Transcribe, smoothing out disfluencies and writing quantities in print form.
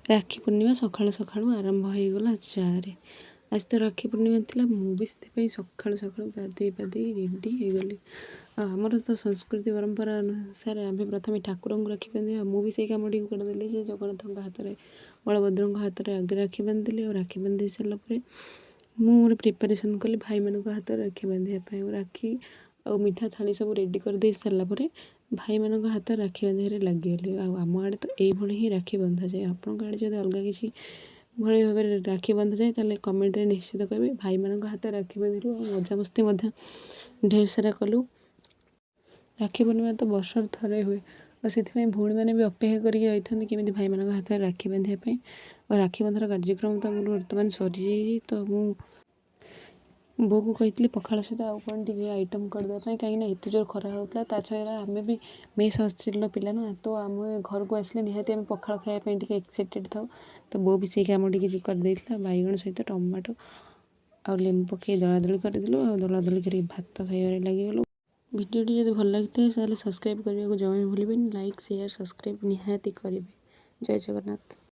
ରାକ୍ଷୀ ପୂର୍ଣ୍ଣିମା ସକାଳୁ ସକାଳୁ ଆରମ୍ଭ ହେଇଗଲା ଚା'ରେ। ଆଜି ତ ରାକ୍ଷୀ ପୂର୍ଣ୍ଣିମା ଥିଲା, ମୁଁ ବି ସେଥିପାଇଁ ସକାଳୁ ସକାଳୁ ଗାଧେଇ ପାଧେଇ ରେଡ଼ି ହେଇଗଲି। ଆଉ ଆମର ତ ସଂସ୍କୃତି ପରମ୍ପରା ଅନୁସାରେ ଆମେ ପ୍ରଥମେ ଠାକୁରଙ୍କୁ ରାକ୍ଷୀ ବାନ୍ଧିବା। ମୁଁ ବି ସେଇ କାମଟିକୁ କରିଦେଲି ଯେ ଜଗନ୍ନାଥଙ୍କ ହାତରେ, ବଳଭଦ୍ରଙ୍କ ହାତରେ ଆଗେ ରାକ୍ଷୀ ବାନ୍ଧିଦେଲି। ଆଉ ରାକ୍ଷୀ ବାନ୍ଧି ସାରିଲା ପରେ ମୁଁ ମୋର ପ୍ରିପାରେସନ୍ କଲି ଭାଇମାନଙ୍କ ହାତରେ ରାକ୍ଷୀ ବାନ୍ଧିବା ପାଇଁ। ଆଉ ରାକ୍ଷୀ ଆଉ ମିଠା ଥାଳି ସବୁ ରେଡ଼ି କରିଦେଇ ସାରିଲା ପରେ ଭାଇମାନଙ୍କ ହାତରେ ରାକ୍ଷୀ ବାନ୍ଧିବାରେ ଲାଗିଗଲି। ଆଉ ଆମ ଆଡ଼େ ତ ଏଇଭଳି ହିଁ ରାକ୍ଷୀ ବନ୍ଧାଯାଏ। ଆପଣଙ୍କ ଆଡ଼େ ଯଦି ଅଲଗା କିଛି ଭଳି ଭାବରେ ରାକ୍ଷୀ ବନ୍ଧାଯାଏ, ତାହେଲେ କମେଣ୍ଟରେ ନିଶ୍ଚିତ କହିବେ। ଭାଇମାନଙ୍କ ହାତରେ ରାକ୍ଷୀ ବାନ୍ଧିଲୁ ଆଉ ମଜାମସ୍ତି ମଧ୍ୟ ଢେର ସାରା କଲୁ। ରାକ୍ଷୀ ପୂର୍ଣ୍ଣିମା ତ ବର୍ଷରେ ଥରେ ହୁଏ ଆଉ ସେଥିପାଇଁ ଭଉଣୀମାନେ ବି ଅପେକ୍ଷା କରିକି ରହିଥାନ୍ତି କେମିତି ଭାଇମାନଙ୍କ ହାତରେ ରାକ୍ଷୀ ବାନ୍ଧିବା ପାଇଁ। ଆଉ ରାକ୍ଷୀ ବନ୍ଧାର କାର୍ଯ୍ୟକ୍ରମ ତ ମୋର ବର୍ତ୍ତମାନ ସରିଯାଇଛି। ତ ମୁଁ ବୋଉକୁ କହିଥିଲି ପଖାଳ ସହିତ ଆଉ କ'ଣ ଟିକେ ଆଇଟମ୍ କରିଦେବା ପାଇଁ, କାହିଁକିନା ଏତେ ଜୋର ଖରା ହେଉଥିଲା। ତା ଛଡ଼ା ଆମେ ବି ମେସ୍ ହଷ୍ଟେଲର ପିଲା ନା, ତ ଆମେ ଘରକୁ ଆସିଲେ ନିହାତି ଆମେ ପଖାଳ ଖାଇବା ପାଇଁ ଟିକେ ଏକ୍ସାଇଟେଡ଼ ଥାଉ। ତ ବୋଉ ବି ସେଇ କାମ ଟିକେ କରିଦେଇଥିଲା। ବାଇଗଣ ସହିତ ଟମାଟୋ ଆଉ ଲେମ୍ବୁ ପକାଇ ଦଳାଦଳି କରିଦେଲୁ ଆଉ ଦଳାଦଳି କରିକି ଭାତ ଖାଇବାରେ ଲାଗିଗଲୁ। ଭିଡ଼ିଓଟି ଯଦି ଭଲ ଲାଗିଥାଏ, ତାହେଲେ ସବସ୍କ୍ରାଇବ୍ କରିବାକୁ ଜମା ବି ଭୁଲିବେନି। ଲାଇକ୍, ସେୟାର, ସବସ୍କ୍ରାଇବ୍ ନିହାତି କରିବେ। ଜୟ ଜଗନ୍ନାଥ।